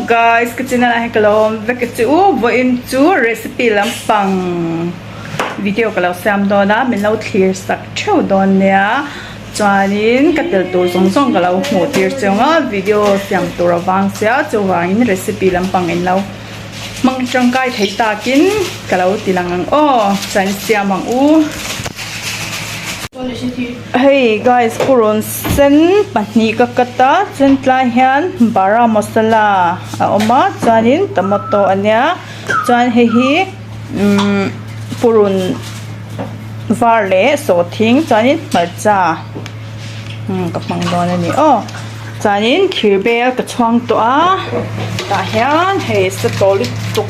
guys ka channel ah hian ka lo awm vek a che u vawiin chu recipe lampang video ka lo siam dawn a min lo thlir sak theuh dawn nia chuanin ka tel tur zawng zawng ka lo hmuh tir chiang a video siam tur avang sia chuvangin recipe lampang in lo hmang tangkai thei takin ka lo ti lang ang aw chuan siam ang u. Hei guys purun sen pahnih ka cut a chuan tlai hian bara masala a awm a chuanin tomato a nia chuan hei hi umm purun var leh sawhthing chuanin hmarcha umm ka hmang dawn a ni aw chuanin thir bel ka chhuang tawh a tah hian hei sa tawh lutuk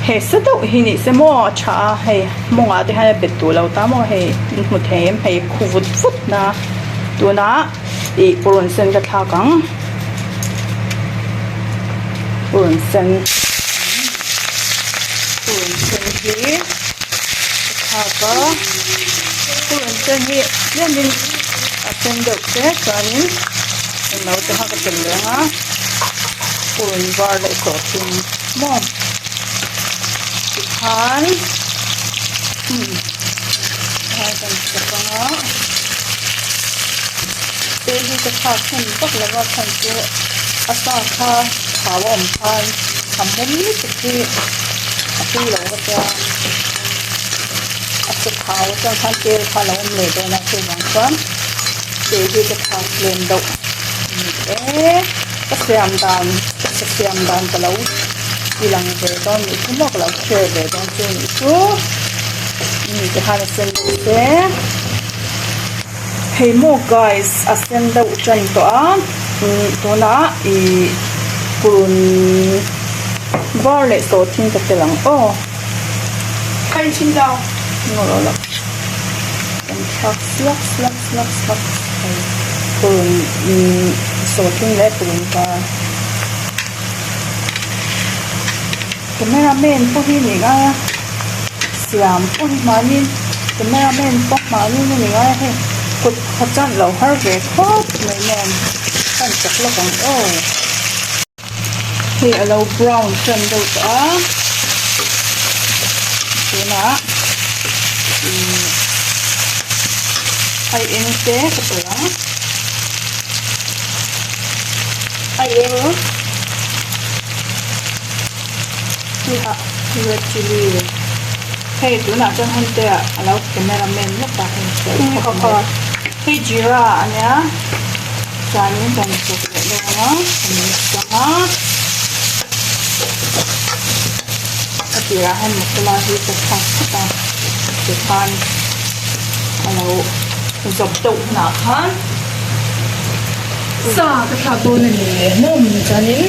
hei sa deuh hi ni se maw a tha a hei mawngah te hian a bet duh lo ta maw hei in hmu thei em hei khu vut vut na tunah ih purun sen ka thlak ang purun sen purun sen hi ka thlak a purun sen hi tlemin a sen deuh te chuanin englo te kha ka tel leh ang a purun var leh sawhthing maw tikhan umm helai kan chak ang a te hi ka thlak hnem vak lo va chhan chu a sa kha thau a awm khan a mawm lutuk hi a tui lo va tia a che thau chuan khan tel kha a lo awm leh dawn a chuvang chuan te hi ka thlak tlem deuh a ni e ka siam dan ka siam dan ka lo ti lang ve dawn nih chu maw ka lo share ve dawn chu nih chu tikhan a sen deuh te. Hei maw guys a sen deuh tan tawh a tunah ih purun var leh tawh thing ka tel ang aw kan thlak slak slak slak slak hei purun sawhthing leh purun var camera man pawh hi ni ngai a siam pawh hi mahni camera man pawh mahni a ni ngai a hei kut khat chuan a lo har ve khawp mai nen kan chak lawk ang aw hei a lo brown tan deuh tawh a tunah ihh ai eng te ka telh ang. Ai eng. Red chilli hei tunah chuan hengte ah a lo camera man lawk a hei fel khawp mai hei jeera a nia chuanin kan chawp leh dawn a kan mix ang a a tirah hian masala hi ka thlak phawt a tikhan a lo zawp deuh hunah khan sa ka thlak dawn a ni hlawm chuanin.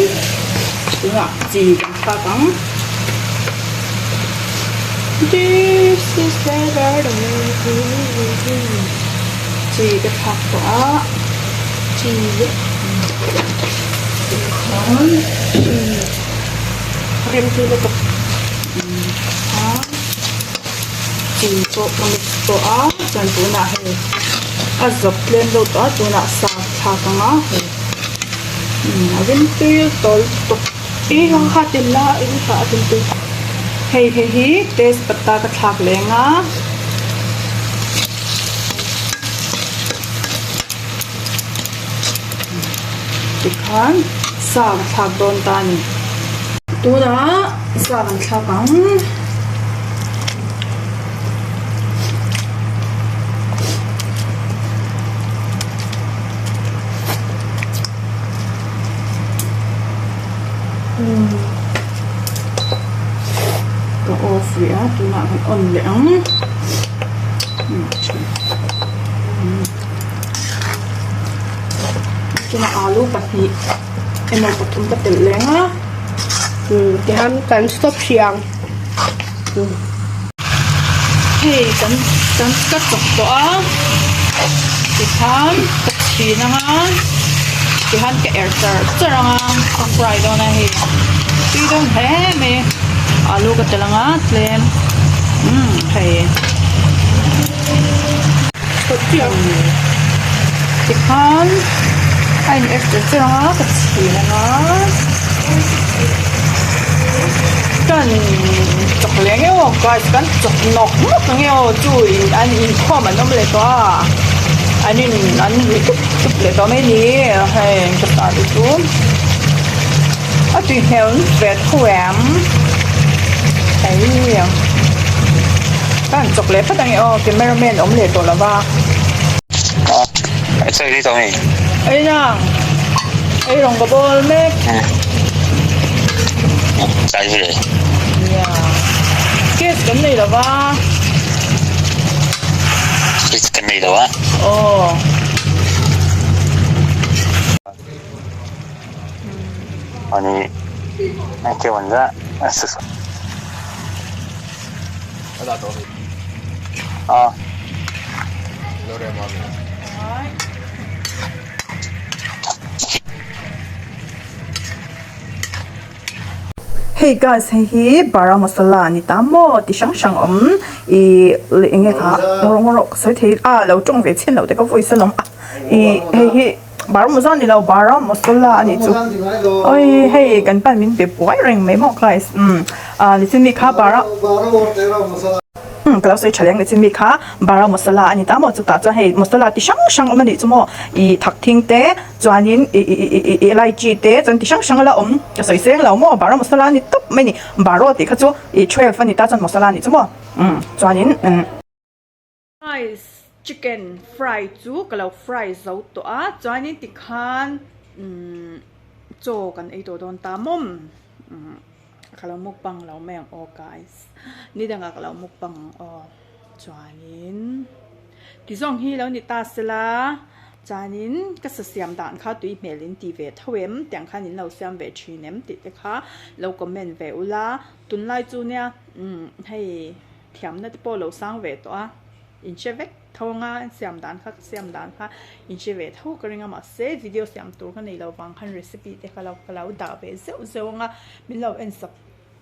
Tunah chi kan thlak ang. This is the Chi ka thlak tawh a. Chi tikhan chi rem chu lutuk a chi pawh ka mix tawh a chuan tunah hei a zawp tlem deuh tawh a tunah sa thlak ang a hei. A rim tui tawl lutuk i kha tel la eng tah a tel tui hei hei hi tezpata ka thlak leng a tikhan sa ka thlak dawn ta a ni tunah sa kan thlak ang. Ka off rih a tunah kan on leh ang tunah alu pahnih emaw pathum ka telh leng a tihian kan stop hrih ang. Hei kan kan ka chawk tawh a tikhan ka chhin ang a tikhan ka er char char ang a ka fry dawn a hei tui dawn hle mai alu ka telh ang a tlem umm hei tikhan a in er char char ang a ka chhin ang a. Kan chawk leh ang emaw guys kan chawk nawk nawk ang emaw chu in an inkhawm an awm leh tawh a an in an ri tup tup leh tawh mai ni hei ka ta te chu a tui hmel ve tho em hei kan chawk leh phawt ang e aw camera man awm leh tawh lo va. Ei nang ei rawng ka bawl mek. Nia case kan nei lo va. Case kan nei lo a. Aw. Ani a. Hey guys hei hi bara masala a ni ta maw ti hrang hrang awm ih leh eng nge kha rawng rawh ka sawi thei a lo tawng ve chhin loh te ka voice alawm a ih hei hi bara masala ni lo bara masala a nih chu oi hei kan pan min pe buai reng mai maw guys umm ah nichin mi kha bara. Ka lo sawi tha leng leh chin mi kha bara masala a ni ta maw chutah chuan hei masala ti hrang hrang awm a nih chu maw ih thak thing te chuanin ih ih ih ih elaichi te chuan ti hrang hrang a la awm ka sawi seng lo maw bara masala a ni tawp mai a ni baro tih kha chu ih twelve a ni ta chuan masala a nih chu maw umm chuanin umm. Rice chicken fry chu ka lo fry zo tawh a chuanin tikhan umm chaw kan ei tawh dawn ta mawm umm. Ka lo mukbang lo mai ang aw guys ni dangah ka lo mukbang ang aw chuanin ti zawng hi lo ni ta sela chuanin ka sa siam dan kha tui hmel in ti ve tho em tiang khan in lo siam ve thin em tih te kha lo comment ve ula tunlai chu nia umm hei thiamna te pawh lo sang ve tawh a in hre vek. Tho anga siam dan kha ka siam dan kha in hre ve tho ka ring a mahse video siam tur ka nei lo vang khan recipe te kha lo ka lo dah ve zeuh zeuh anga min lo en sak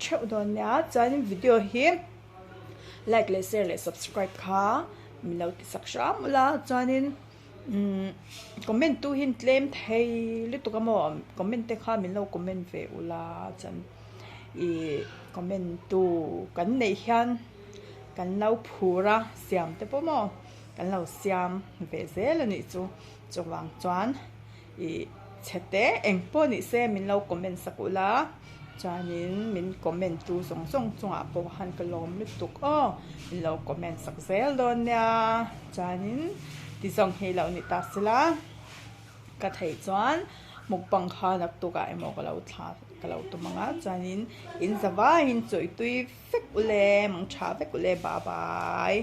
theuh dawn nia chuanin video hi like leh share leh subscribe kha min lo ti sak hram ula chuanin umm comment tu hi tlem thei lutuk a maw comment te kha min lo comment ve ula chuan ih comment tu kan neih hian. Kan lo phur a, siam te pawh maw kan lo siam ve zel a nih chu. Chuvang chuan ih chhe te eng pawh ni se min lo comment sak ula chuanin min comment tu zawng zawng chungah pawh khan ka lawm lutuk aw. Min lo comment sak zel dawn nia chuanin ti zawng hi lo ni ta sela. Ka theih chuan mukbang kha naktukah emaw ka lo thla ka lo tum ang a chuanin in zavaiin chawih tui vek ule mang tha vek ule bye bye.